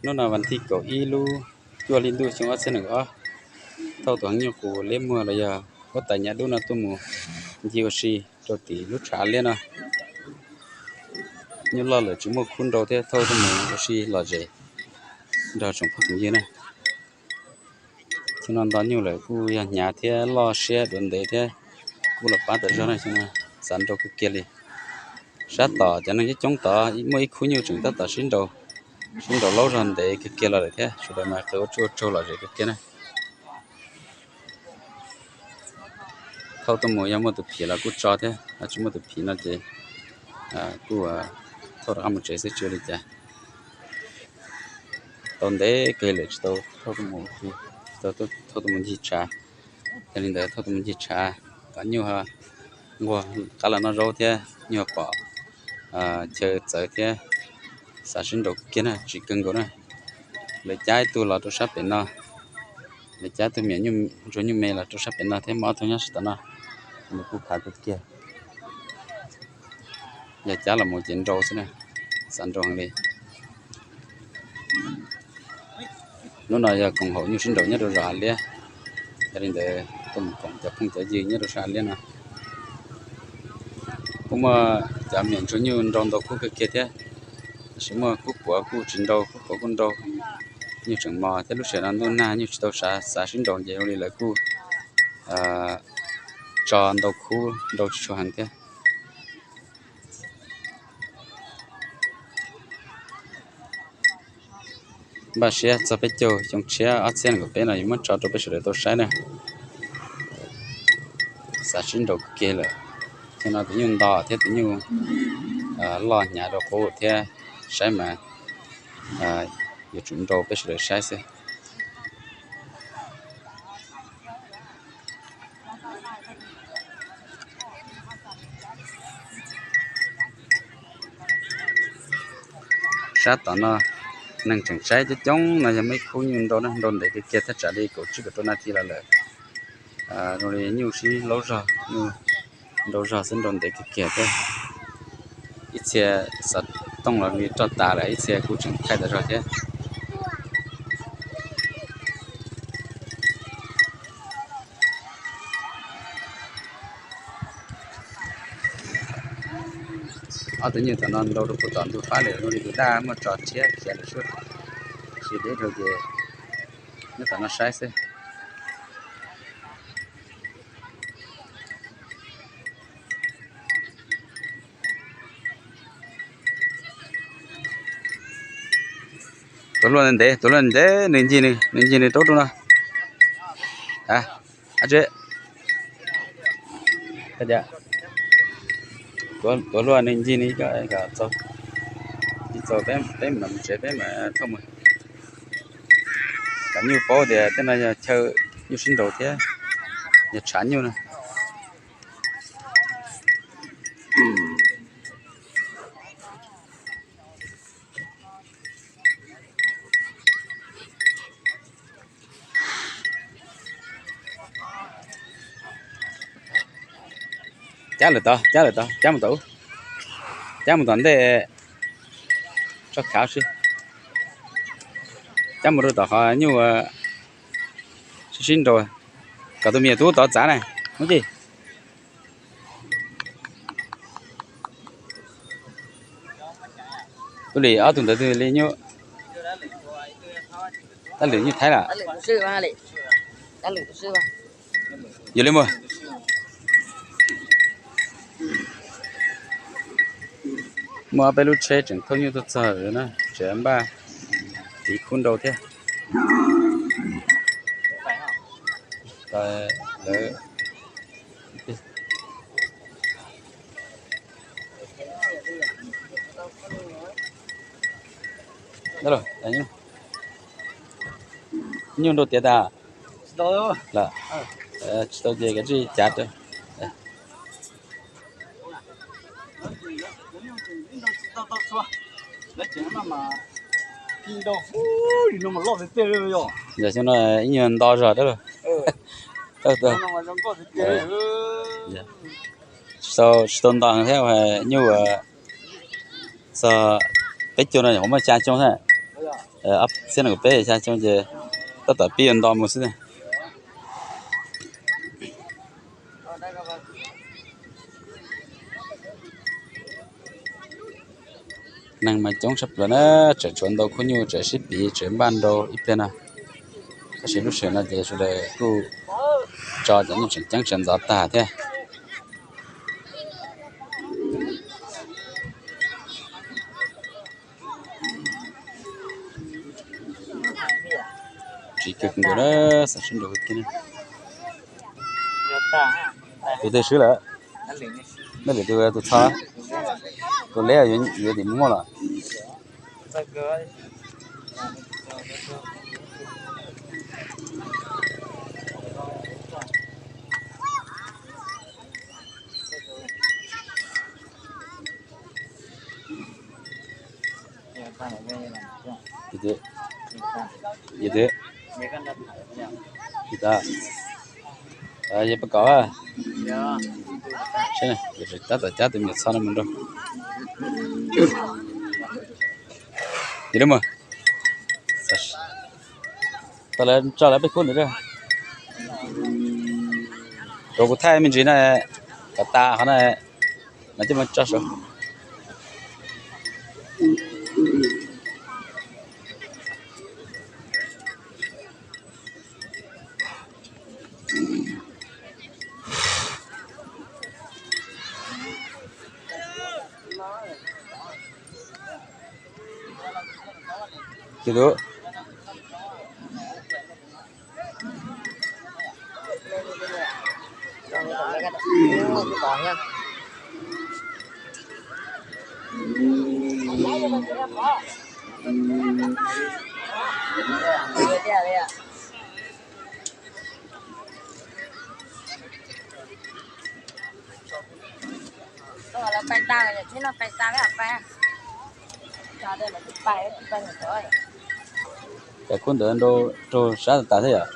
Hnub no vas thib kaum ib lub cuaj hli ntuj xyoo ob txhiab nees nkaum ob, thauj tus heev nyuj qus liab muag los yog huab tais nyab dub no tuaj mus ncig ua si rau tim lub tshav liab no. Nyuj loj lawm tsis muaj khub nrau thiab thauj tuaj mus ua si lom zem nrog tsoom phooj ywg na. Xyoo no nto nyuj lawm kuj yog hnyav thiab loj siab dua ntev thiab kuj los pab tau zog na. Xyoo no xav nrau kawg kiag li. Sab tom cov neeg coob coob tod muaj ib khub nyuj tseem tab tom sib nrau, sib nrau laub zog ntev kawg kiag los lawm thiab sawv daws mas qw ua tsaug ua tsaug lom zem kawg kiag na. Thauj tuaj mus yog muaj tus phim los kuj tso thiab, tsis muaj tus phim no ces kuj thauj rov qab mus tsev xwb tsis ua li cas. Tau ntev kawg lawm tsis tau thauj tuaj mus, tsis tau thauj tuaj mus ncig tshav. Yog li ntawd thauj tuaj mus ncig tshav kom nyuj nquag qab los noj zaub thiab nyuj pom chaw txawv thiab xav sib nrau kiag na, tsis kawg nkaus na. Lawv cab ib tug los rau sab pem no, lawv cab ib tug me nyuam ntsuag nyuj me los rau sab pem no thiab muaj ob tug nyob sab tom no, nws kuj khav kawg kiag. Yog cab los mus ces nrau xwb na, xav nrau heev li. Hnub no yog koom haum nyuj sib nraus nyob rau zos Hav Liab, yog li ntawd tuaj mus koom cov phooj cov ywg nyob rau sab Hav Liab no. Kuj muaj cov me nyuam ntsuag nyuj nrau ntau khub kawg kiag thiab, tab sis muaj khub puav kuj tsis nrau, khub puav kuj nrau. Nyuj tseem mos thiab lub sij hawm no ntuj nag nyuj tsis tau xav sib nraus ces ua li lawv kuj tso ntau khub nrau tsis tshua heev thiab. Npaj siab txog peb caug xyoo tshiab ob txhiab nees nkaum peb no yuav muab tso rau peb sawv daws tau saib na. Xav sib nraus kiag lawm, thiab no tus nyuj nto thiab tus nyuj loj hnyav rau qub thiab, saib mas yuav tsum nrau peb sawv daws saib xwb. Sab tom no neeg tseem saib coob coob no yog muaj ib khub nyuj nrau na, nrau ntev kiag kiag thaj tsam li kaum tsib kaum rau nas this los lawm. Zoo li nyuj sib laub zog, nyuj nrau zog xwb, nrau ntev kiag kiag thiab. Ib txhia xov tooj los li roj tas lawm, ib txhia kuj tseem thaij tas zog thiab. Ob tug nyuj tom no nrau rau puag tom ntug fab lawm, zoo li tus daj muaj tso tshiab khiav lawm xwb, tab sis deb dhau ces nyob tom no saib xwb. Tuav hlua ntev, tuav hlua ntev, nws ncig, nws ncig nws rau rau no. Ab tsi, tuav hlua nws ncig nws kom txaus, txaus peb mam mus tsev, peb mam thauj mus. Kom nyuj paub tias tej no yog chaw nyuj sib nraus thiab yog tshav nyuj na. Cab lawm tod, cab lawm tod, cab mus tom ub, cab mus tom ntej tso khav si, cab mus rau tom qhov nyuj sib sib nraus, kom tus me nyuam tub tod txav na, hnub ci. Tus li ob tug ntawd twg li nyuj, tab lwm nyuj Thaib lawm. Yog li muag. Muaj ob peb lub tsheb tseem thauj nyuj tuaj txog na, tseem npaj tiv khub nrau thiab. Nyuj nrau tiav tas lawm, tsis tau ces kav tsij cav rau. Yog xyoo no ib nyuag nto zog dab laug. Tsis tau nto thiab, nyuj txog peb caug no nyuam qhuav muaj xya xyoo thiab. Ob txhiab nees nkaum peb xya xyoo ces tab tom pib yuav nto mus xwb. Neeg mas coob tshaj plaws na, tseem tshuav ntau khub nyuj tseem sib piv tseem npaj nrau ib pliag no. Tab sis lub sij hawm no ces sawv daws kuj tso cov nyuj tseem ceeb tseem ntxov tag thiab. Tsiv kawg nkaus na, xav sib nrau kiag. Tus twg swb lawm? Neb lwm tus, tus txho, tus leb yuav tim muaj los. Yog pab kom, tab tom cab tus me nyuam txho no mus nrau. Yog li mas, tau lawv tso lawv peb khub ntawd. Rau kuv thaij me ntsis na, kom tas qhov na, mas coj mus tso saud. Tus Cov khub ntawd nrau rau sab tas thiab yom.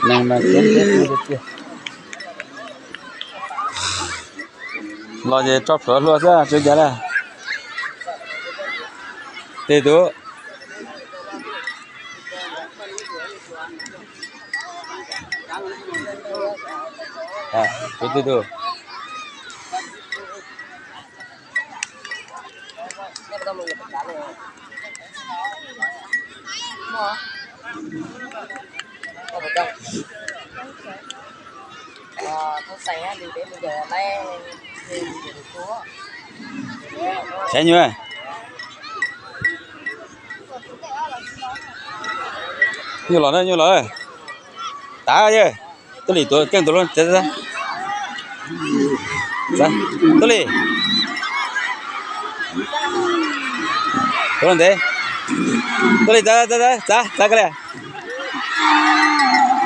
Neeg mas coob tiag tiag. Los ces tso plhuav hlua xwb tsis ua cas li. Tus tus, tus tus. Saib nyuj, nyuj los, nyuj los. Tav, Tub Lis tuav keej tus lub, Tub Lis, tuav los ntev. Tub Lis, txav, txav, txav, txav kiag li.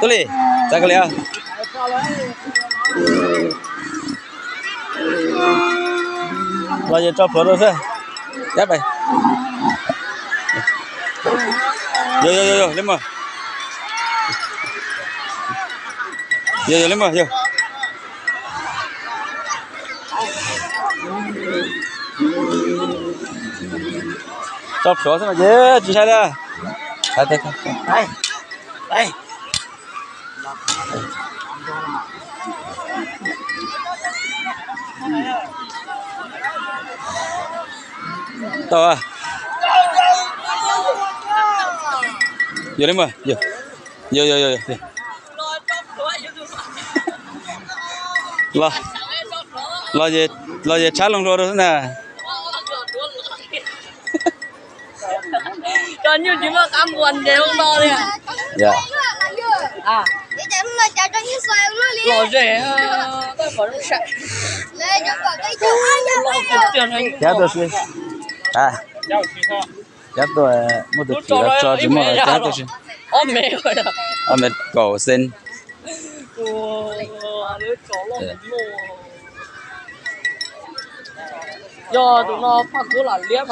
Tub Lis, txav kiag li. Los ces tso plhuav rau xwb. Yab pais. Yog, yog, yog, yog li mas. Yog, yog li mas, yog. Tso plhuav xwb mas ces tsis sai li. Tau. Yog li mas, yog, yog, yog, yog. Los, los ces tshab loo hlua rau xwb na. Cov nyuj tsis muaj qab npua ntes loo no li. Lom zem, koj pom zoo sab. Cab tau si. Cab tuaj, muaj tus twm los tso, tsis muaj los cab tuaj si. Ob me kaum xees.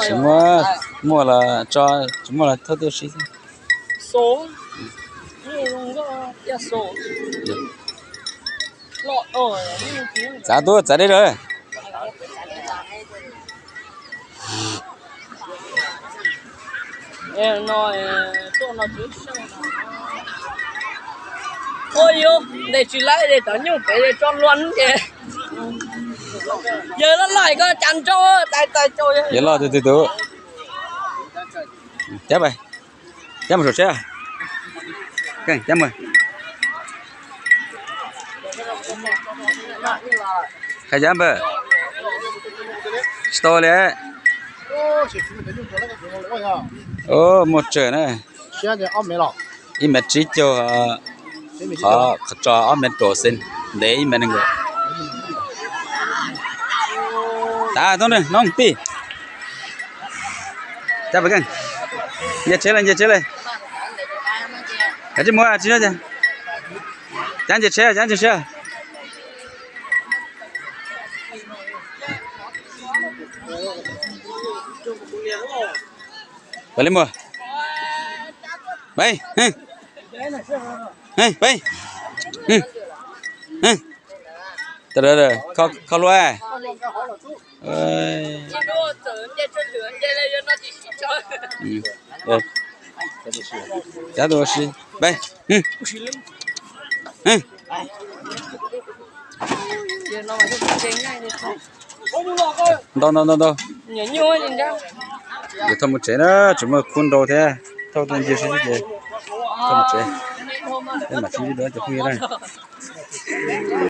Tsis muaj, muaj los tso, tsis muaj los thauj tuaj si xwb. Txav tuaj, txav deb lawm. Ua yus ntes tsis laib es cov nyuj pem tso luag ces yawg loj loj koj cas nrau tais tais tau. Yawg loj tus twg tus? Cab, cab mus saum tsheb. Cab mus. Qhia cab npawg. Tsis tau li. Muaj tsawg na. Ib mev tsib caug, qhov tso ob mev kaum xees, ntev ib mev nees nkaum. Tav toob ne noob tij. Cab pais keej. Nce tsheb lawm, nce tsheb lawm. Kav tsij mus, tsis nyob. Cab nce tsheb, cab nce tsheb. Peb li mus. Peb, peb, kho hlua. Cab tuaj si, peb. Ntau ntau ntau ntau. Ces thauj mus tsev na, tseem muaj khub nrau thiab, thauj tuaj ntsia seb ces thauj mus tsev. Peb mam sib ntsib dua cov phooj ywg na.